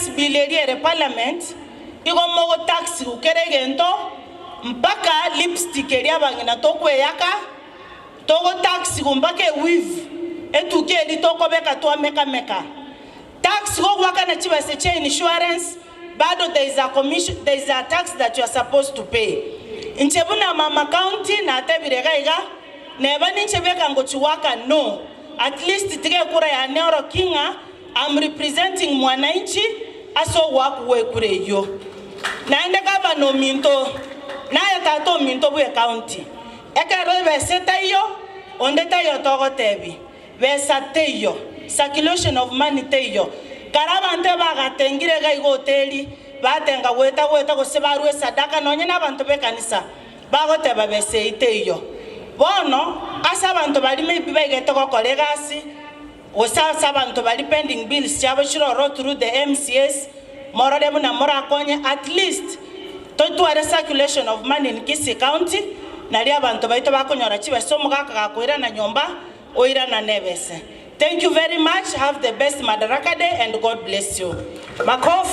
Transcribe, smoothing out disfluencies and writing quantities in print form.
Finance Bill eria ere parliament igo mogo tax kera egento mpaka lipstick eria abang'ina tokweyaka togo tax mpaka e weave etukia eria tokobeka twameka meka tax gogoakana chibesa chia insurance bado there is a commission there is a tax that you are supposed to pay. Inche buna mama county natebire iga iga neba ninche beka ngochi goaka no at least tiga ekura yane oroki ng'a I'm representing mwananchi ase ogoakwa gw'ekura eyio. Naende gavana ominto, naye tata ominto bw'ecounty, ekero ebesa etaiyo, onde taiyo togotebi, besa teiyo, circulation of money teiyo. Kare abanto ebagatengire iga iga hoteli, batenga goeta goeta gose barua esadaka nonye na abanto b'ekanisa bagoteba besa eyio teiyo. Bono ase abanto baria maybe baigete gokora egasi, Gose ase abanto baria pending bills chiabo chire ororo through the MCAs, morore buna morakonye at least totware circulation of money in Kisii County nario abanto baito bakonyora chibesa omogaka gakoirana nyomba oirana nebese. Thank you very much, have the best Madaraka day and God bless you. Makofi.